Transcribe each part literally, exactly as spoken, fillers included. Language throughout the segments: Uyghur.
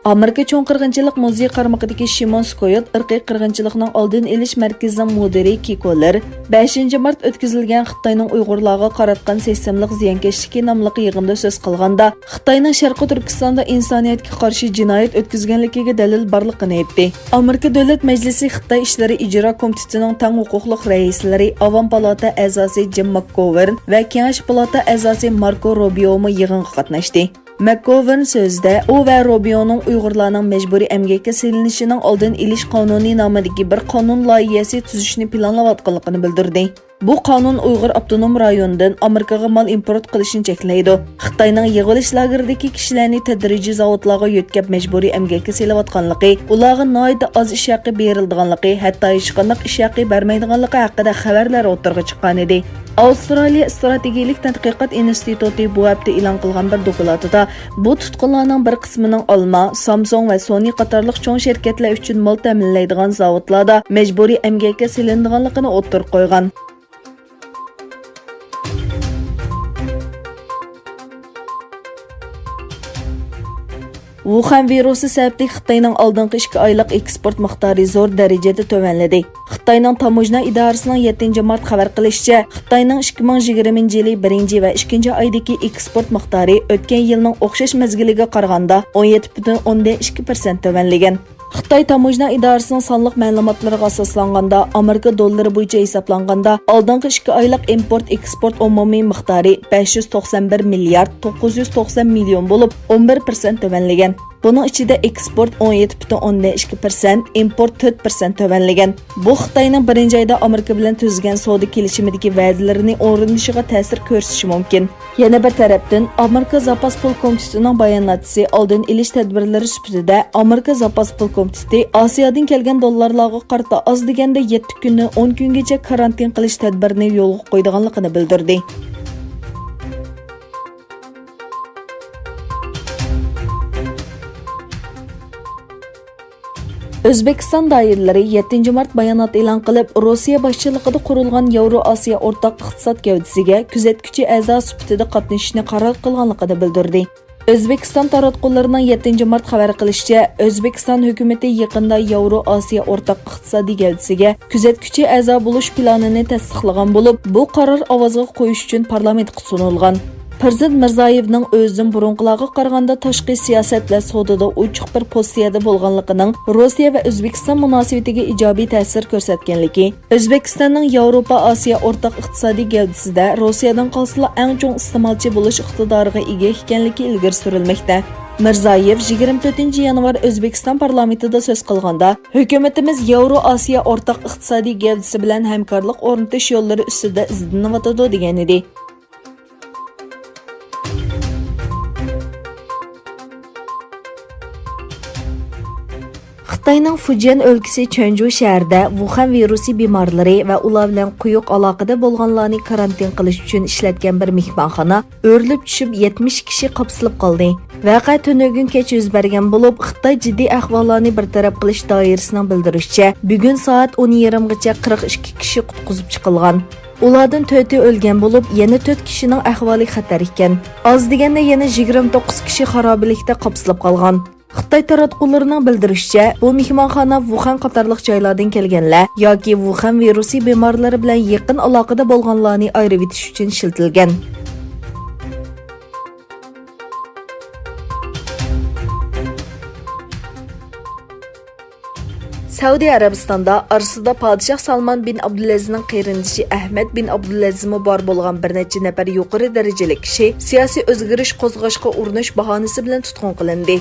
ئامېرىكا چوڭ قىرغىنچىلىق مۇزېيى قارمىقىدىكى شىمون سكويات ئىرقىي قىرغىنچىلىقنىڭ ئالدىنى ئېلىش مەركىزىنىڭ مۇدىرى كىكو لېر بەشىنچى مارت ئۆتكۈزۈلگەن خىتاينىڭ ئۇيغۇرلارغا قاراتقان سىستېمىلىق زىيانكەشلىكى ناملىق يىغىندا سۆز قىلغاندا، خىتاينىڭ شەرقىي تۈركىستاندا ئىنسانىيەتكە قارشى جىنايەت ئۆتكۈزگەنلىكىگە دەلىل بارلىقىنى ئېيتتى. ئامېرىكا دۆلەت مەجلىسى خىتاي ئىشلىرى ئىجرا كومىتېتىنىڭ تەڭ ھوقۇقلۇق رەئىسلىرى، ئاۋام پالاتا ئەزاسى جىم ماكگوۋېرن ۋە كېڭەش پالاتا ئەزاسى ماركو روبىيومۇ يىغىنغا قاتناشتى. مەكگوۋېرن سۆزىدە، ئۇ ۋە روبىيونىڭ ئۇيغۇرلارنىڭ مەجبۇرىي ئەمگەككە سېلىنىشىنىڭ ئالدىنى ئېلىش قانۇنى نامىدىكى بىر قانۇن لايىھەسى تۈزۈشنى پىلانلاۋاتقانلىقىنى بىلدۈردى. بۇ قانۇن ئۇيغۇر ئاپتونوم رايونىدىن ئامېرىكىغا مال ئىمپورت قىلىشنى چەكلەيدۇ. خىتاينىڭ يىغىۋېلىش لاگېرىدىكى كىشىلەرنى تەدرىجىي زاۋۇتلارغا يۆتكەپ مەجبۇرىي ئەمگەككە سېلىۋاتقانلىقى، ئۇلارغا ناھايىتى ئاز ئىش ھەققى بېرىلىدىغانلىقى، ھەتتا ھېچقانداق ئىش ھەققى بەرمەيدىغانلىقى ھەققىدە خەۋەرلەر ئوتتۇرىغا چىققانىدى. ئاۋسترالىيە ئىستراتېگىيىلىك تەتقىقات ئىنستىتۇتى بۇ ھەپتە ئېلان قىلغان بىر دوكلاتىدا، بۇ تۇتقۇنلارنىڭ بىر قىسمىنىڭ ئالما، سامسۇڭ ۋە سونى قاتارلىق چوڭ شىركەتلەر ئۈچۈن مال تەمىنلەيدىغان زاۋۇتلاردا مەجبۇرىي ئەمگەككە سېلىنىدىغانلىقىنى ئوتتۇرىغا قويغان. ۋۇخەن ۋىرۇسى سەۋەبلىك خىتاينىڭ ئالدىنقى ئىككى ئايلىق ئېكسپورت مىقدارى زور دەرىجىدە تۆۋەنلىدى. خىتاينىڭ تاموژنا ئىدارىسىنىڭ يەتتىنچى مارت خەۋەر قىلىشىچە، خىتاينىڭ ئىككى مىڭ يىگىرمىنچى يىلى بىرىنچى ۋە ئىككىنچى ئايدىكى ئېكسپورت مىقدارى ئۆتكەن يىلنىڭ ئوخشاش مەزگىلىگە قارىغاندا ئون يەتتە پۈتۈن ئوندىن ئىككى پىرسەنت تۆۋەنلىگەن. خىتاي تاموژنا ئىدارىسىنىڭ سانلىق مەلۇماتلىرىغا ئاساسلانغاندا، ئامېرىكا دوللىرى بويىچە ھېسابلانغاندا، ئالدىنقى ئىككى ئايلىق ئىمپورت ئېكسپورت ئومۇمىي مىقدارى بەش يۈز توقسان بىر مىليارد توققۇز يۈز توقسان مىليون بولۇپ، ئون بىر پىرسەنت تۆۋەنلىگەن. بۇنىڭ ئىچىدە ئېكسپورت ئون يەتتە پۈتۈن ئوندىن ئىككى پىرسەنت، ئىمپورت تۆت پىرسەنت تۆۋەنلىگەن. بۇ خىتاينىڭ بىرىنچى ئايدا ئامېرىكا بىلەن تۈزگەن سودا كېلىشىمىدىكى ۋەدىلىرىنى ئورۇندىشىغا تەسىر كۆرسىتىشى مۇمكىن. يەنە بىر تەرەپتىن، ئامېرىكا زاپاس پۇل كومىتېتىنىڭ باياناتچىسى ئالدىن ئېلىش تەدبىرلىرى سۈپىتىدە، ئامېرىكا زاپاس پۇل كومىتېتى ئاسىيادىن كەلگەن دوللارلارغا قارىتا ئاز دېگەندە يەتتە كۈندىن ئون كۈنگىچە كارانتىن قىلىش تەدبىرىنى يولغا قويىدىغانلىقىنى بىلدۈردى. ئۆزبېكىستان دائىرىلىرى يەتتىنچى مارت بايانات ئېلان قىلىپ، روسىيە باشچىلىقىدا قۇرۇلغان ياۋرو ئاسىيا ئورتاق ئىقتىساد گەۋدىسىگە كۆزەتكۈچى ئەزا سۈپىتىدە قاتنىشىشنى قارار قىلغانلىقىنى بىلدۈردى. ئۆزبېكىستان تاراتقۇلىرىنىڭ يەتتىنچى مارت خەۋەر قىلىشىچە، ئۆزبېكىستان ھۆكۈمىتى يېقىندا ياۋرو ئاسىيا ئورتاق ئىقتىسادىي گەۋدىسىگە كۆزەتكۈچى ئەزا بولۇش پىلانىنى تەستىقلىغان بولۇپ، بۇ قارار ئاۋازغا قويۇش ئۈچۈن پارلامېنتقا سۇنۇلغان. پىرېزىدېنت مىرزىيېۋنىڭ ئۆزىدىن بۇرۇنقىلارغا قارىغاندا تاشقى سىياسەت ۋە سودىدا ئوچۇق بىر پوزىتسىيەدە بولغانلىقىنىڭ روسىيە ۋە ئۆزبېكىستان مۇناسىۋىتىگە ئىجابىي تەسىر كۆرسەتكەنلىكى، ئۆزبېكىستاننىڭ ياۋروپا ئاسىيا ئورتاق ئىقتىسادىي گەۋدىسىدە روسىيەدىن قالسىلا ئەڭ چوڭ ئىستېمالچى بولۇش ئىقتىدارىغا ئىگە ئىكەنلىكى ئىلگىرى سۈرۈلمەكتە. مىرزىيېۋ يىگىرمە تۆتىنچى يانۋار ئۆزبېكىستان پارلامېنتىدا سۆز قىلغاندا، ھۆكۈمىتىمىز ياۋرو ئاسىيا ئورتاق ئىقتىسادىي گەۋدىسى بىلەن ھەمكارلىق ئورنىتىش يوللىرى ئۈستىدە ئىزدىنىۋاتىدۇ، دېگەنىدى. خىتاينىڭ فۇجيەن ئۆلكىسى چۈەنجۇ شەھىرىدە ۋۇخەن ۋىرۇسى بىمارلىرى ۋە ئۇلار بىلەن قويۇق ئالاقىدە بولغانلارنى كارانتىن قىلىش ئۈچۈن ئىشلەتكەن بىر مېھمانخانا ئۆرۈلۈپ چۈشۈپ، يەتمىش كىشى قاپسىلىپ قالدى. ۋەقە تۈنۈگۈن كەچ يۈز بەرگەن بولۇپ، خىتاي جىددىي ئەھۋاللارنى بىر تەرەپ قىلىش دائىرىسىنىڭ بىلدۈرۈشىچە، بۈگۈن سائەت ئون يېرىمغىچە قىرىق ئىككى كىشى قۇتقۇزۇپ چىقىلغان. ئۇلاردىن تۆتى ئۆلگەن بولۇپ، يەنە تۆت كىشىنىڭ ئەھۋالى خەتەر ئىكەن. ئاز دېگەندە يەنە يىگىرمە توققۇز كىشى خارابىلىكتە قاپسىلىپ قالغان. خىتاي تاراتقۇلىرىنىڭ بىلدۈرۈشىچە، بۇ مېھمانخانا ۋۇخەن قاتارلىق جايلاردىن كەلگەنلەر ياكى ۋۇخەن ۋىرۇسى بىمارلىرى بىلەن يېقىن ئالاقىدە بولغانلارنى ئايرىۋېتىش ئۈچۈن ئىشلىتىلگەن. سەئۇدى ئەرەبىستاندا ئارىسىدا پادىشاھ سالمان بىن ئابدۇلئەزىزنىڭ قېرىندىشى ئەھمەد بىن ئابدۇلئەزىزمۇ بار بولغان بىر نەچچە نەپەر يۇقىرى دەرىجىلىك كىشى سىياسىي ئۆزگىرىش قوزغاشقا ئۇرۇنۇش باھانىسى بىلەن تۇتقۇن قىلىندى.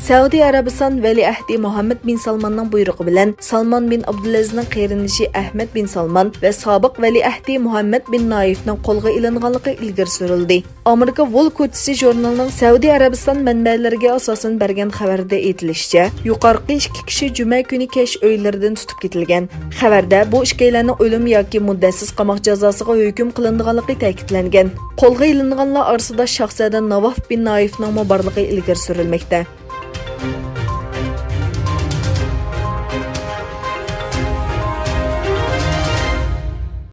سەئۇدى ئەرەبىستان ۋەلىئەھدى مۇھەممەد بىن سالماننىڭ بۇيرۇقى بىلەن سالمان بىن ئابدۇلئەزىزنىڭ قېرىندىشى ئەھمەد بىن سالمان ۋە سابىق ۋەلىئەھدى مۇھەممەد بىن نايىفنىڭ قولغا ئېلىنغانلىقى ئىلگىرى سۈرۈلدى. ئامېرىكا ۋول كوچىسى ژۇرنىلىنىڭ سەئۇدى ئەرەبىستان مەنبەلىرىگە ئاساسەن بەرگەن خەۋەردە ئېيتىلىشىچە، يۇقىرىقى ئىككى كىشى جۈمە كۈنى كەچ ئۆيلىرىدىن تۇتۇپ كېتىلگەن. خەۋەردە بۇ ئىككىيلەننىڭ ئۆلۈم ياكى مۇددەتسىز قاماق جازاسىغا ھۆكۈم قىلىنىدىغانلىقى تەكىتلەنگەن. قولغا ئېلىنغانلار ئارىسىدا شاھزادە ناۋاف بىن نايىفنىڭمۇ بارلىقى ئىلگىرى سۈرۈلمەكتە.